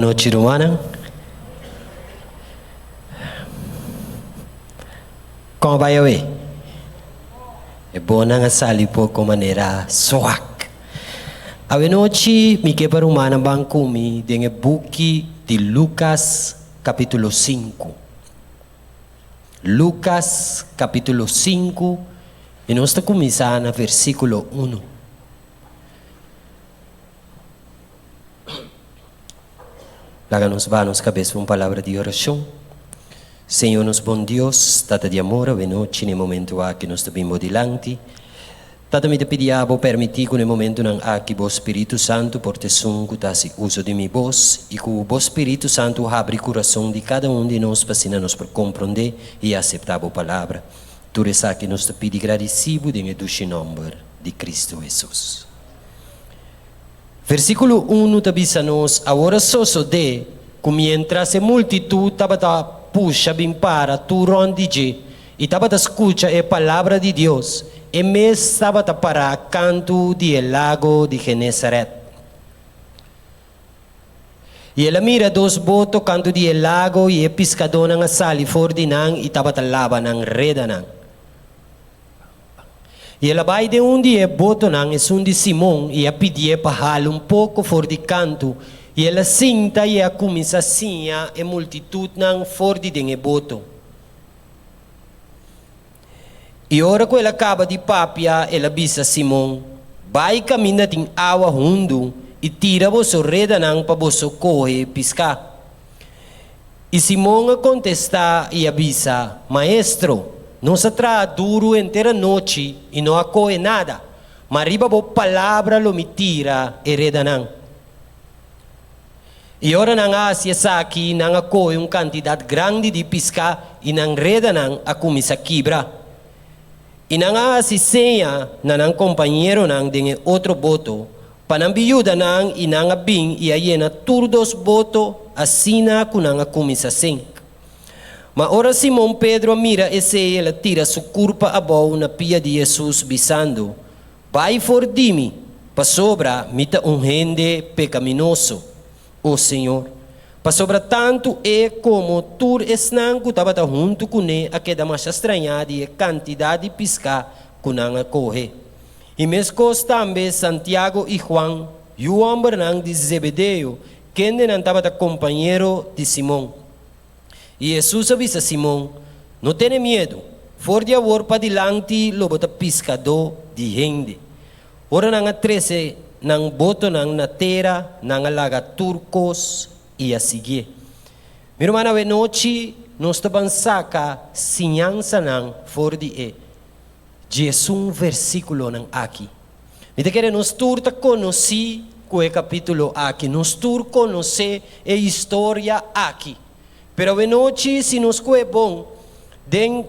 Nochi rumannan. Kon a bai awe? E bonnan a sali poko manera swak. Awe nochi mi ke pa rumannan ban ku mi den e buki di Lukas kapitulo sinku. Lukas kapitulo sinku i nos ta kuminsá na versíkulo unu. Laga nos baha nos kabes pa un palabra di orashon. Señor nos bon Dios, Tata di amor, awe nochi na e momentu aki nos ta bin bo dilanti. Tata mi ta pidi abo permití ku na e momentunan aki bo Spiritu Santu por ta esun ku ta hasi uso di mi bos i ku bo Spiritu Santu habri kurason di kada un di nos pa asina nos por komprondé i aseptá bo palabra. Tur esaki nos ta pidi gradisí bo den e dushi nòmber di Kristu Hesus. Versíkulo unu ta bisa nos, Awor a sosodé ku miéntras e multitut tabata pusha bin para tur rònt di dje i tabata skucha e palabra di Dios, e mes tabata pará kantu di e lago di Genesaret. I el a mira dos boto kantu di e lago i e piskadónan a sali for di nan i tabata laba nan redanan. I el a bai den un di e botonan, esun di Simon, i a pidié pa hala un poko for di kantu. I el a sinta i a kuminsá siña e multitutnan for di den e boto. I ora ku el a kaba di papia, el a bisa Simon, Bai kaminda tin awa hundu i tira boso redanan pa boso kohe piská. I Simon a kontestá i a bisa, Maestro, nos a traha duru henter anochi i no a kohe nada, ma riba bo palabra lo mi tira e redanan. I ora nan a hasi esaki, nan a kohe un kantidat grandi di piská i nan redanan a kuminsá kibra. I nan a hasi seña na nan kompañeronan den e otro boto pa nan bin yuda nan i nan a bin i a yena tur dos boto asina ku nan a kuminsá sink. Ma ora Simon Pedro a mira esei el a tira su kurpa abou na pia di Hesus bisando, Bai for di mi, pasobra mi ta un hende pekaminoso, o Señor. Pasobra tantu e komo tur esnan ku tabata huntu kuné a keda masha strañá di e kantidat di piská ku nan a kohe. I meskos tambe Santiago i Juan, yu hòmbernan di Zebedeo, kendenan tabata kompañero di Simon. I Hesus a bisa Simon, No tene miedu, for di awor padilanti lo bo ta piskadó di hende. Ora nan a trese nan botonan na tera, nan a laga tur kos i a siguié. Mi ruman, awenochi nos ta ban saka siñansanan for di e diesun versíkulonan aki. Mi ta kere nos tur ta konosí ku e kapítulo aki, nos tur konosé e historia aki. Pero awenochi si nos kohe bon den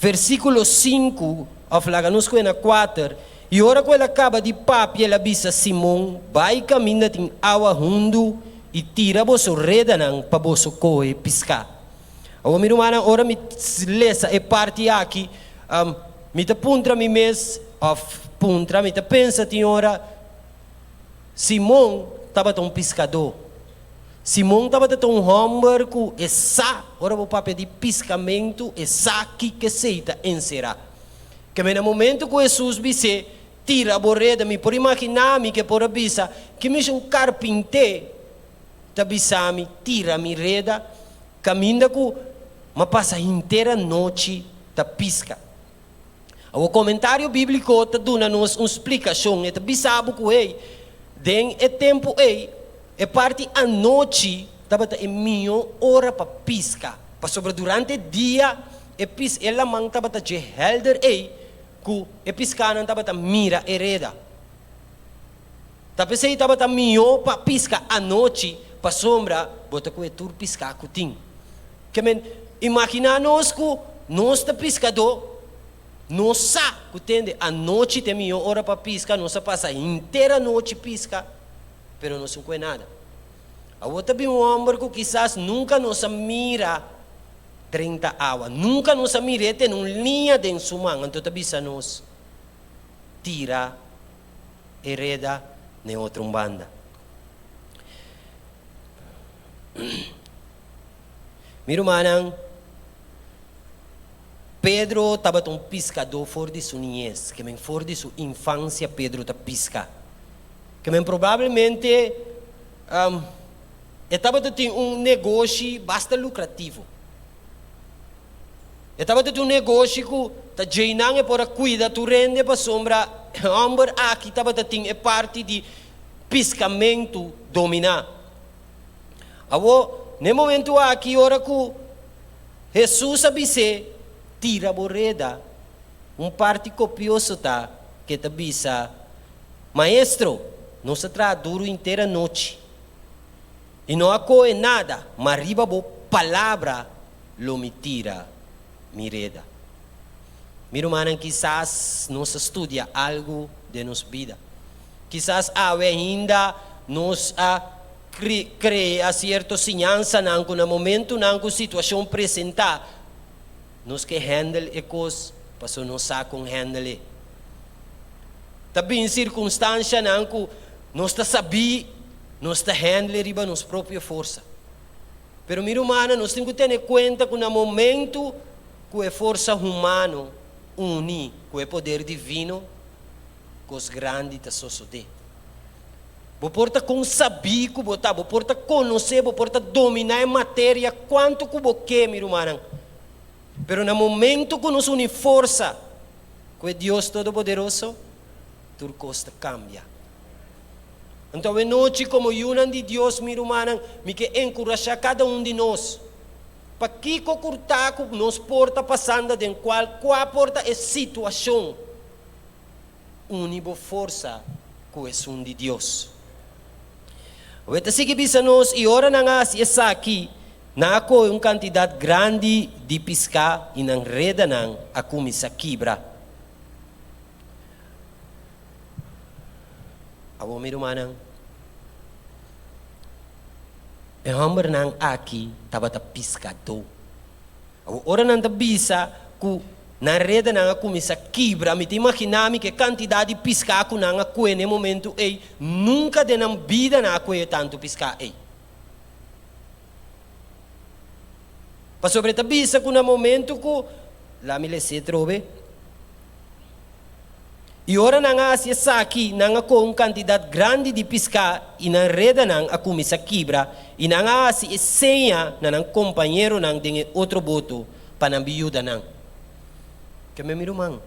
versíkulo sinku, òf laga nos kohe na kuater, I ora ku el a kaba di papia el a bisa Simon, Bai kaminda tin awa hundu i tira boso redanan pa boso kohe piská. Awor mi rumannan, ora mi lesa e parti aki, mi ta puntra mi mes, òf puntra, mi ta pensa tin ora, Simon tabata un piskadó. Simon tabata ta un hòmber ku e sa, ora bo papia di piskamentu, e sa kiko esei ta enserá. Keme na momentu ku Hesus bis'é, Tira bo reda, mi por imaginá mi ke por a bisa, Ki mishi un karpinté ta bisa mi tira mi reda, kaminda ku m'a pasa henter anochi ta piska? Awor komentario bíbliko ta duna nos un splikashon. E ta bisa bo ku hey, den e tempu ei, e parti anochi tabata e mihó ora pa piska, pasobra durante dia e pis e laman tabata dje hèlder ei ku e piskanan tabata mira e reda. Ta p'esei tabata mihó pa piska anochi, pasobra bo ta kohe tur piská ku tin. Ke men, imaginá nos ku nos ta piskadó, nos sa ku tende anochi ta e mihó ora pa piska, nos a pasa henter anochi piska, pero nos no kohe nada. Awor ta bin un hòmber ku kisas nunka nos a mira drenta awa, nunka nos a mir'é tene un liña den su man, anto ta bisa nos, Tira e reda n'e otro un banda. Mi rumannan, Pedro tabata un piskadó for di su niñes, ke men for di su infansia Pedro ta piska. Ke men probablemente e tabata tin un negoshi basta lukrativo. E tabata tin un negoshi ku ta djeinan e por a kuida tur hende pasobra e hòmber aki tabata tin e parti di piskamentu dominá. Awor, n'e momentu aki ora ku Hesus a bis'é, Tira bo reda, un parti kopioso ta ku e ta bisa, Maestro, nos a traha duru henter anochi i no a kohe nada, ma riba bo palabra lo mi tira mi reda. Mi rumannan, kisas nos a studia algu den nos bida. Kisas awe ainda nos a krea sierto siñansanan ku na momentunan ku situashon presentá, nos ke hèndel e kos pasobra nos sa kon hèndel e. Ta bin sirkunstanshanan ku nos ta sabí nos ta hèndel e riba nos propio forsa. Pero mi rumannan, nos tin ku tene kuenta ku na momentu ku e forsa humano uni ku e poder divino, kos grandi ta sosodé. Bo por ta kon sabí ku bo ta, bo por ta konosé, bo por ta dominá e materia kuantu ku bo ke, mi rumannan. Pero na momentu ku nos uni forsa ku e Dios Todopoderoso, tur kos ta kambia. Anto awenochi komo yunan di Dios, mi rumannan, mi ke enkurashá kada un di nos. Pakiko kurtá ku nos por ta pasando den kual kua por ta e situashon, uni bo forsa ku esun di Dios. Awe ta sigui bisa nos, I ora nan a hasi esaki, nan a kohe un kantidat grandi di piská i nan redanan a kuminsá kibra. Awor mi rumannan, e hòmbernan aki tabata piskadó. Awor ora nan ta bisa ku nan redanan a kuminsá kibra, mi ta imaginá mi ku e kantidat di piská ku nan a kue na e momentu ei, nunka den nan bida nan a kue tantu piská ei. Pasobra e ta bisa ku na momentu ku, laat mi les'é trobe. I ora nan a hasi esaki, nan a kohe un kantidat grandi di piská i nan redanan a kuminsá kibra, i nan a hasi e seña na nan kompañeronan den e otro boto pa nan bin yuda nan. Keme mi ruman,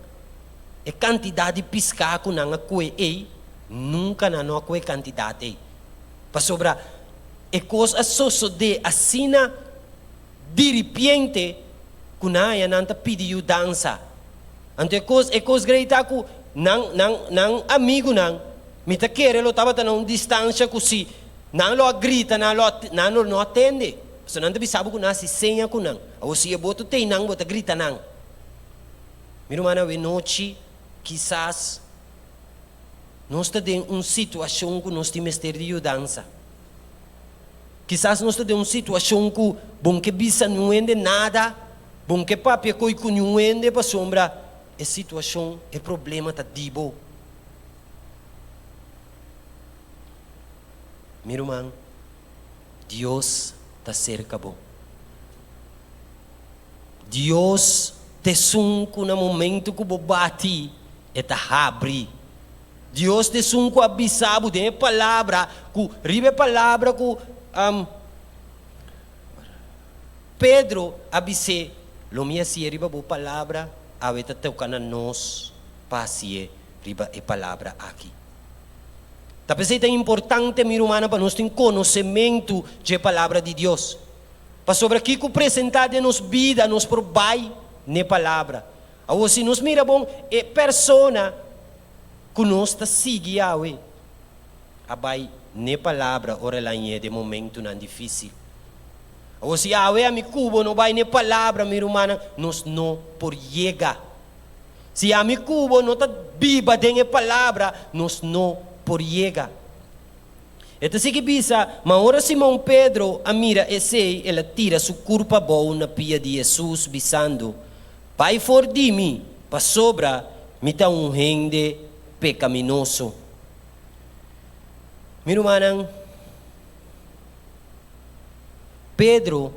e kantidat di piská ku nan a kohe ei, nunka nan no a kohe e kantidat ei, pasobra e kos a sosodé asina diripiente ku nan haña nan ta pidi yudansa. Anto e kos, e kos grei ta ku nan, nan, nan amigunan, mi ta kere lo tabata na un distansha ku si nan lo a grita, nan lo a, nan lo no a tende. Pasobra nan ta bisa bo ku nan hasi seña ku nan. Awor si e boto tei nan, bo ta grita nan. Mi rumannan, awe nochi kisas nos ta den un situashon ku nos tin mester di yudansa. Kisas nos ta den un situashon ku bon ke bisa niun hende nada. Bon ke papia koe ku niun hende pasobra e situashon, e problema ta di bo. Mi ruman, Dios ta serka bo. Dios ta esun ku na momento ku bo bati, e ta habri. Dios ta esun ku a bisa bo den e palabra ku riba e palabra ku. Pedro a bis'é, Lo mi hasié riba bo palabra, awe ta toka na nos pa hasié riba e palabra aki. Ta p'esei ta importante, mi rumannan, pa nos tin konosementu dje Palabra di Dios. Pasobra kiko presentá den nos bida, nos por bai n'e Palabra. Awor, si nos mira bon, e persona ku nos ta sigui awe a bai n'e Palabra ora el a ñe den momentunan difísil. Awor si awe ami ku bo no bai n'e palabra, mi rumannan, nos no por yega. Si ami ku bo no ta biba den e palabra, nos no por yega. E ta sigui bisa, Ma ora Simon Pedro a mira esei, el a tira su kurpa abou na pia di Hesus, bisando, Bai for di mi, pasobra mi ta un hende pekaminoso. Mi rumannan. Pedro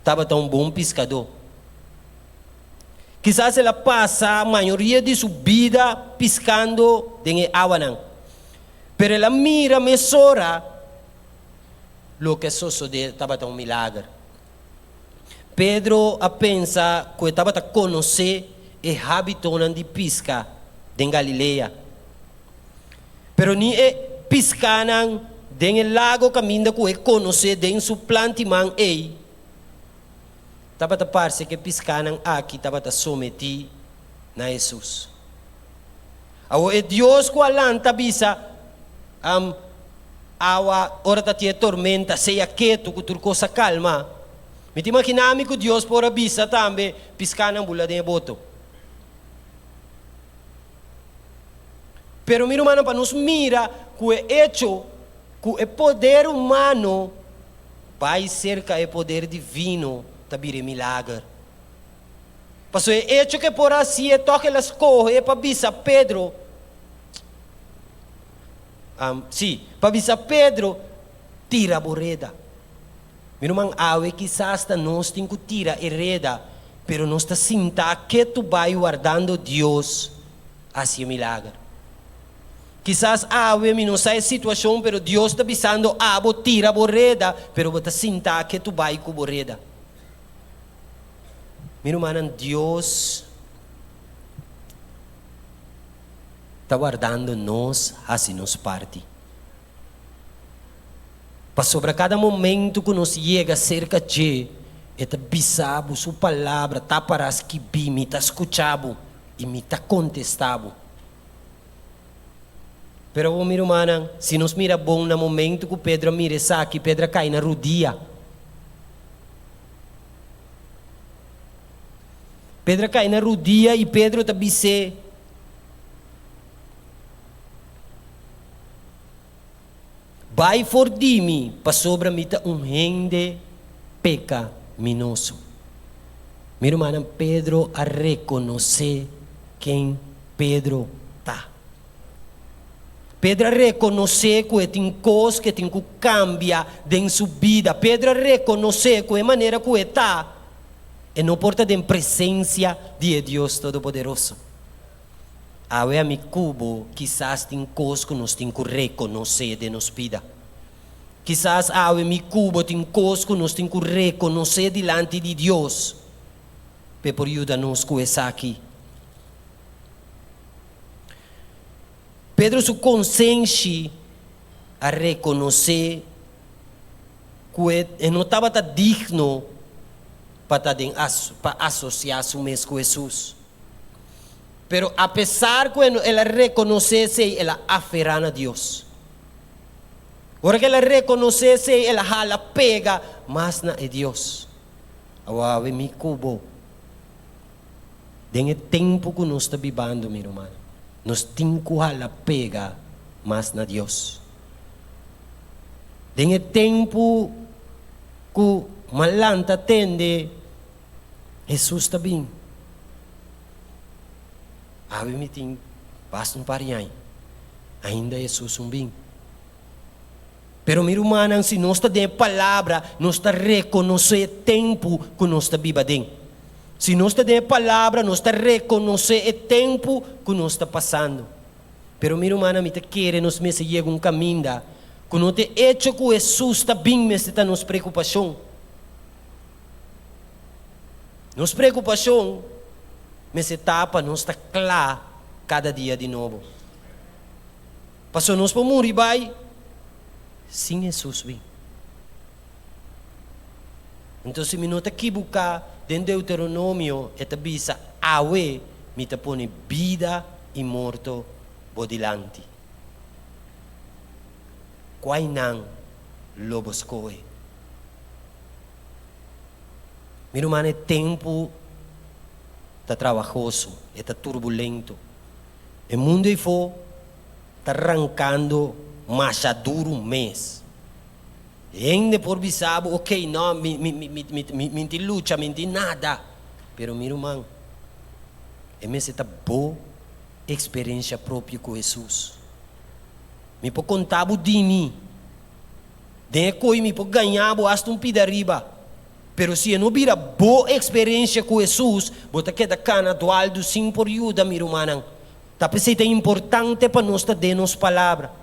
tabata un bon piskadó. Kisas el a pasa mayoria di su bida piskando den e awanan. Pero el a mira mesora loke a sosodé tabata un milager. Pedro a pensa ku e tabata konosé e hábitonan di piska den Galilea. Pero ni e piskánan den e lago kaminda ku e konosé den su plantiman ei, tabata parse ku e piskánan aki tabata sometí na Hesus. Awor e Dios ku a lanta bisa, Awa, ora ta tin e tormenta, sea ketu ku tur kos a kalma. Mi ta imaginá mi ku Dios por a bisa tambe piskánan bula den e boto. Pero mi rumannan, pa nos mira ku e echo ku e poder humano bai serka e poder divino ta bira e milager. Pasobra e echo ku e por a hasié tòg el a skohe pa bisa Pedro, Sí, pa bisa Pedro, Tira bo reda. Mi ruman, awe kisas ta nos tin ku tira e reda, pero nos ta sintá ketu bai wardando Dios hasi e milager. Kisas awe mi no sa e situashon, pero Dios ta bisando abo tira bo reda, pero bo ta sintá ketu bai ku bo reda. Mi rumannan, Dios ta wardando nos hasi nos parti. Pasobra kada momento ku nos yega serka dje, e ta bisa bo su palabra ta para skibí, Mi ta skucha bo i mi ta kontestá bo. Pero awor, mi rumannan, si nos mira bon na momento ku Pedro a mira esaki, Pedro a kai na rudia. Pedro a kai na rudia i Pedro ta bis'é, Bai for di mi, pasobra mi ta un hende pekaminoso. Mi rumannan, Pedro a rekonosé ken Pedro ta. Pedro a rekonosé ku e tin kos ku e tin ku kambia den su bida. Pedro a rekonosé ku e manera ku e ta, e no por ta den presensia di e Dios Todopoderoso. Awe ami ku bo kisas tin kos ku nos tin ku rekonosé den nos bida. Kisas awe mi ku bo tin kos ku nos tin ku rekonosé dilanti di Dios p'e por yuda nos ku esaki. Pedro su konsenshi a rekonosé ku e no tabata digno pa ta den pa asosiá su mes ku Hesus. Pero apesar ku el a rekonosé esei, el a aferá na Dios. Ora ku el a rekonosé esei, el a hala pega mas na e Dios. Awe mi ku bo, den e tempu ku nos ta bibando, mi ruman, nos tin ku hala pega mas na Dios. Den e tempu ku malanta tende Hesus ta bin. Awe mi tin basta un par di aña, ainda Hesus un bin. Pero mi rumannan, si nos ta den e Palabra, nos ta rekonosé e tempu ku nos ta biba den. Si nos ta den e Palabra, nos ta rekonosé e tempu ku nos ta pasando. Pero mi rumannan, mi ta kere nos mester yega un kaminda ku no ta e echo ku Hesus ta bin mester ta nos preokupashon. Nos preokupashon mester ta pa nos ta kla kada dia di nobo. Pasobra nos por muri bai sin Hesus bin. Enton si mi no ta kibuká, den Deuteronomio e ta bisa, Awe mi ta pone bida i morto bo dilanti. Kuainan lo bo skohe? Mi ruman e tempu ta trabahoso, e ta turbulento. E mundu eifó ta rankando masha duru mes. Hende por bisa bo, ok, no, mi, mi, mi, mi, mi, mi, mi tin lucha, mi tin nada. Pero mi ruman, e mester ta bo eksperensia propio ku Hesus. Mi por konta bo di mi. Den e koi mi por gaña bo hasta un pida riba. Pero si e no bira bo eksperensia ku Hesus, bo ta keda kana dualdu sin por yuda, mi rumannan. Ta p'esei ta importante pa nos ta den nos Palabra.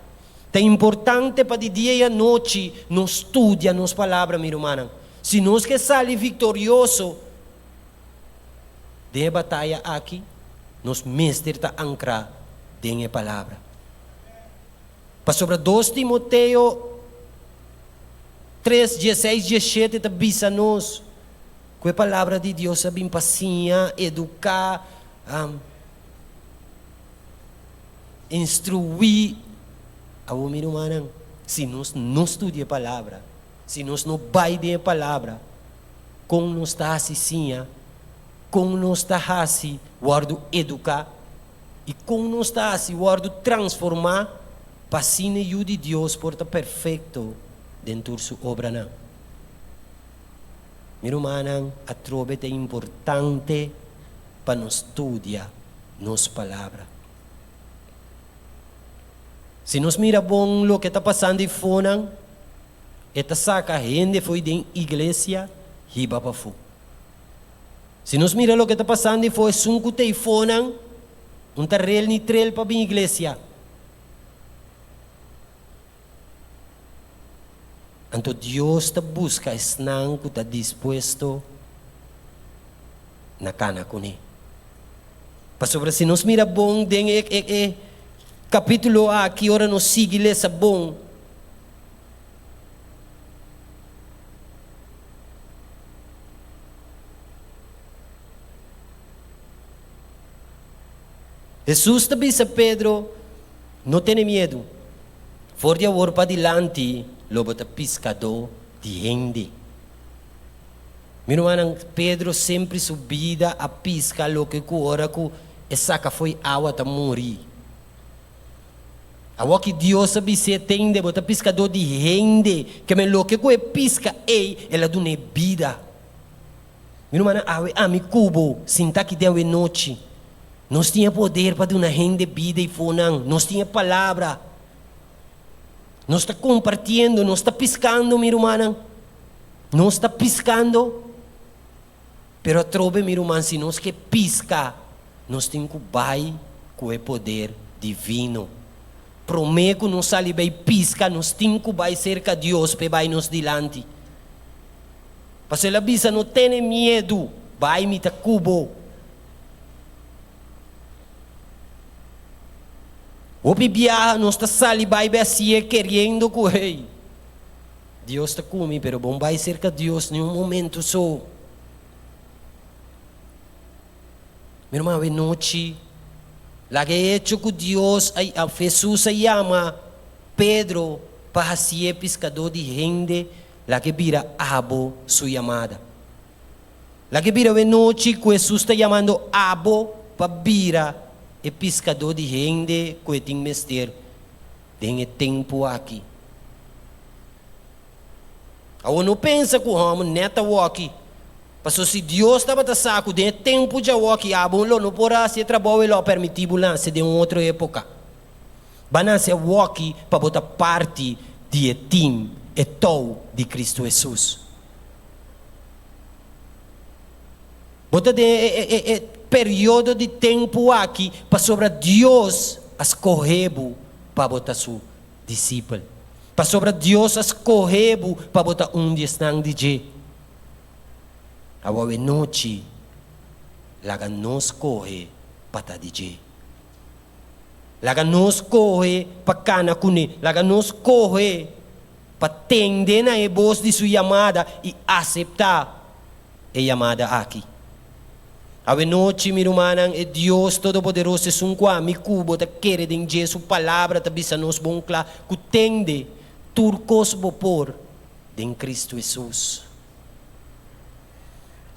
Ta importante pa di dia i anochi nos studia nos Palabra, mi rumannan. Si nos ke sali viktorioso den e bataya aki, nos mester ta ankrá den e Palabra. Pasobra dos Timoteo tres, dieseis, diesshete ta bisa nos ku e Palabra di Dios a bin pa siña, eduká, instruí. Awor mi rumannan, si nos no studia e Palabra, si nos no bai den e Palabra, kon nos ta hasi siña? Kon nos ta hasi wòrdu eduká? I kon nos ta hasi wòrdu transformá pa asina e Yu di Dios por ta perfekto den tur su obranan? Mi rumannan, atrobe ta importante pa nos studia nos Palabra. Si nos mira bon loke ta pasando ei fonan, e ta saka hende fo'i den iglesia hiba pafó. Si nos mira loke ta pasando ei fo, esun ku ta ei fonan un ta rel ni trel pa bin iglesia. Anto Dios ta buska esnan ku ta dispuesto na kana kuné. Pasobra si nos mira bon den e e e kapítulo aki, ora nos sigui lesa bon, Hesus ta bisa Pedro, No tene miedu, for di awor padilanti lo bo ta piskadó di hende. Mi rumannan, Pedro sempri su bida a piska loke ku ora ku e saka fo'i awa ta muri. Awor ki Dios a bis'é, Tende, bo ta piskadó di hende, ke men loke ku e piska ei, el a dun'é bida. Mi rumannan, awe ami ku bo sinta aki den awe nochi. Nos tin e poder pa duna hende bida i fonan. Nos tin e palabra. Nos ta kompartiendo, nos ta piskando, mi rumannan. Nos ta piskando, pero atrobe mi ruman si nos ke piska nos tin ku bai ku e poder divino. Prome ku nos sali bai piska nos tin ku bai serka Dios p'e bai nos dilanti. Pasobra el a bisa no tene miedu, bai mi ta ku bo. Hopi biaha nos ta sali bai bai hasié keriendo ku hey. Dios ta ku mi, pero bon bai serka Dios ni un momento so. Mi ruman, awe nochi, laga e hecho ku Dios a, Hesus a yama Pedro pa hasié piskadó di hende, laga e bira abo su yamada. Laga e bira awe nochi ku Hesus ta yamando abo pa bira e piskadó di hende ku e tin mester den e tempu aki. Awor no pensa ku hòmber nèt awoki, pasobra si Dios tabata sa ku den e tempu djawoki abo lo no por hasi e trabou e lo a permití bo nase den un otro époka. Ba nase awoki pa bo ta parti di e tim, e tou di Kristu Hesus. Bo ta den e periodo di tempu aki pasobra Dios a skohe bo pa bo ta su disipel. Pasobra Dios a skohe bo pa bo ta un di esnan di dje. Awowe nochi laga nos skohe pa ta di dje. Laga nos skohe pa kana kuné. Laga nos skohe pa tende na e bos di su yamada i aseptá e yamada aki. Awe nochi, mi rumannan, e Dios Todopoderoso, esun ku ami ku bo ta kere den dje, su Palabra ta bisa nos bon kla ku tende tur kos bo por den Kristu Hesus.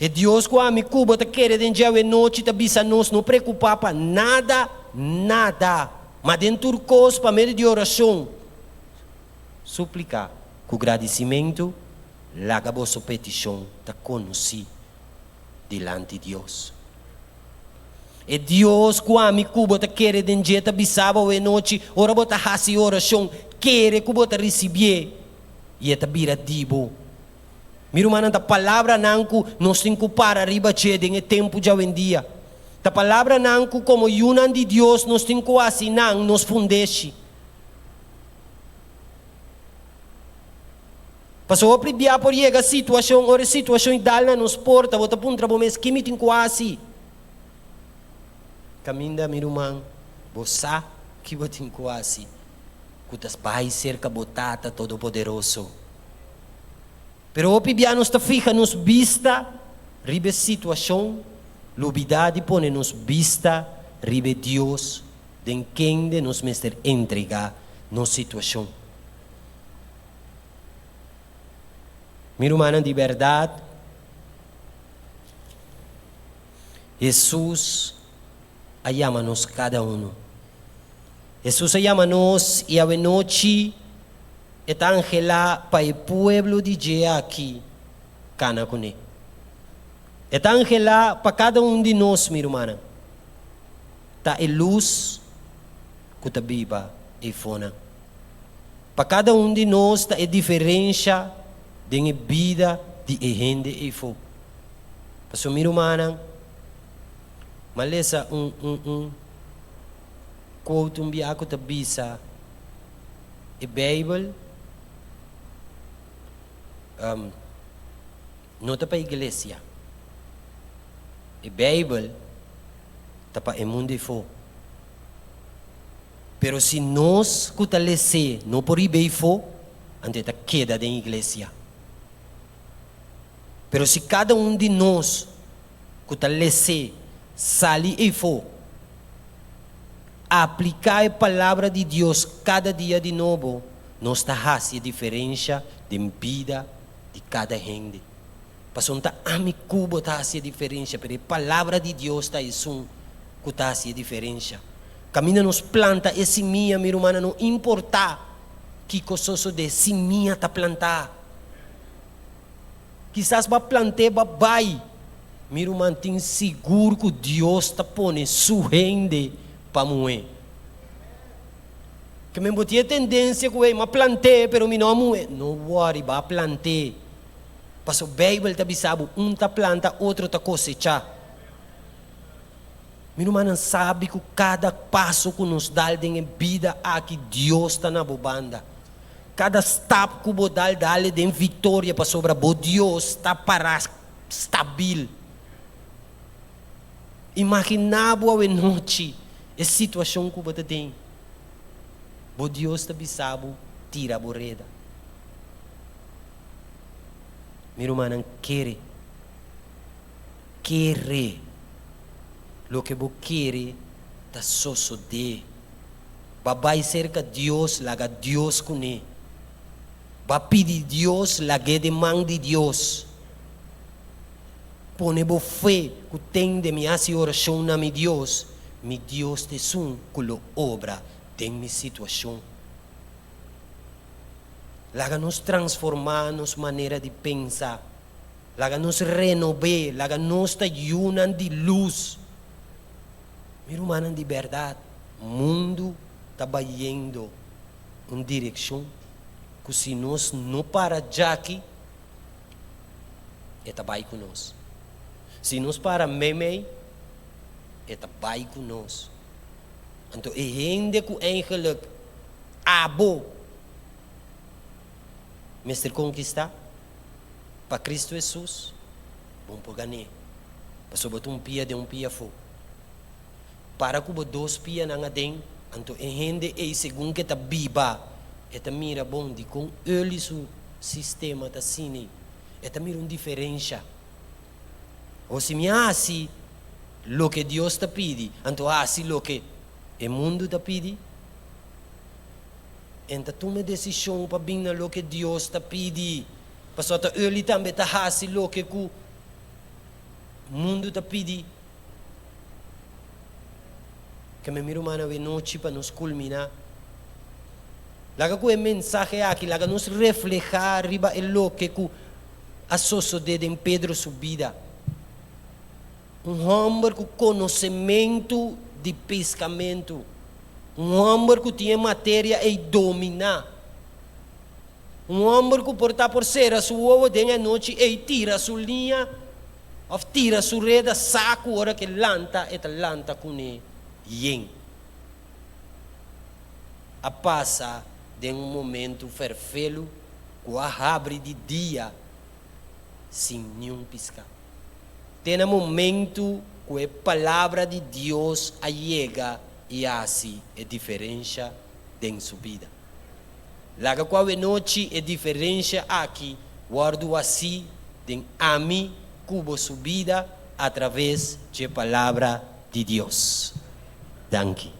E Dios ku ami ku bo ta kere den dje awe nochi ta bisa nos no preokupá pa nada, nada, ma den tur kos pa medio di orashon, supliká ku gradisimentu, Laga boso petishon ta konosí dilanti Dios. E Dios ku ami ku bo ta kere den dje ta bisa bo awe nochi, ora bo ta hasi orashon, kere ku bo ta risibié i e ta bira di bo. Mi rumannan, ta palabranan ku nos tin ku para riba dje den e tempu djawendia. Ta palabranan ku komo yunan di Dios nos tin ku hasi nan nos fundeshi. Pasobra hopi bia por yega situashon ora e situashon i dal na nos porta, bo ta puntra bo mes, Ki mi tin ku hasi? Kaminda, mi ruman, bo sa ki bo tin ku hasi, ku ta bai serka bo Tata Todopoderoso. Pero hopi bia nos ta fiha nos bista riba e situashon, lubidá di pone nos bista riba e Dios den kende nos mester entregá nos situashon. Mi rumannan, di bèrdat, Hesus a yama nos kada unu. Hesus a yama nos i awenochi e ta anhelá pa e pueblo di dje aki kana kuné. E ta anhelá pa kada un di nos, mi rumannan, ta e lus ku ta biba eifonan. Pa kada un di nos ta e diferensha den e bida di e hende eifo. Pasobra mi rumannan, m'a lesa un un un quote un bia ku ta bisa e Beibel no ta pa iglesia, e Beibel ta pa e mundu eifo. Pero si nos ku ta les'é no por riba eifo, anto e ta keda den iglesia. Pero si kada un di nos ku ta les'é sali eifo, apliká e Palabra di Dios kada dia di nobo, nos ta hasi e diferensha den bida di kada hende. Pasobra no ta ami ku bo ta hasi e diferensha, pero e Palabra di Dios ta esun ku ta hasi e diferensha. Kaminda nos planta e simia, mi rumannan, no importá kiko sosodé, simia ta plantá. Kisas bo a plant'é bo a bai. Mi ruman tin sigur ku Dios ta pone su hende pa muhé. Ke men bo tin e tendensia ku, hey, mi a plant'é pero mi no a muhé. No wòri, bo a plant'é. Pasobra Beibel ta bisa bo, un ta planta, otro ta kosechá. Mi rumannan sabi ku kada paso ku nos dal den e bida aki Dios ta na bo banda. Kada stap ku bo dal dale den viktoria pasobra bo Dios ta pará stabil. Imaginá bo awenochi e situashon ku bo ta den. Bo Dios ta bisa bo tira bo reda. Mi rumannan kere. Kere. Loke bo kere ta sosodé. Ba bai serka Dios, laga Dios kuné. Ba pidi Dios, lag'é den man di Dios. Pone bo fe ku tende mi hasi orashon na mi Dios, mi Dios ta esun ku lo obra den mi situashon. Laga nos transformá nos manera di pensa. Laga nos renob'é, laga nos ta yunan di lus. Mi rumannan, di bèrdat, mundu ta bayendo un direkshon ku si nos no para djaki, e ta bai ku nos. Si nos para meimei, e ta bai ku nos. Anto e hende ku eigenlik abo mester konkistá, Pa Cristo Hesus, bo por gané, pasobra bo ta un pia den un pia afó. Para ku bo dos pianan aden, anto e hende ei segun ku e ta biba, e ta mira bon dikon Early su sistema ta asina ei. E ta mira un diferensha. O si mi hasi loke Dios ta pidi, anto hasi loke e mundu ta pidi? En ta tuma e desishon pa bin na loke Dios ta pidi, pasobra ta early tambe ta hasi loke ku mundu ta pidi. Keme mi ruman awe nochi pa nos kulminá. Laga ku e mensahe aki laga nos reflehá riba e loke ku a sosodé den Pedro su bida. Un hòmber ku konosementu di piskamentu. Un hòmber ku tin e materia ei dominá. Un hòmber ku por ta por sera su wowo den anochi ei tira su liña òf tira su reda sa ku ora ku e lanta e ta lanta kuné yen. A pasa den un momentu fèrfelu ku a habri di dia sin niun piská. Te na momentu ku e Palabra di Dios a yega i a hasi e diferensha den su bida. Laga ku awenochi e diferensha aki wòrdu hasí den ami ku bo su bida atraves dje Palabra di Dios. Danki.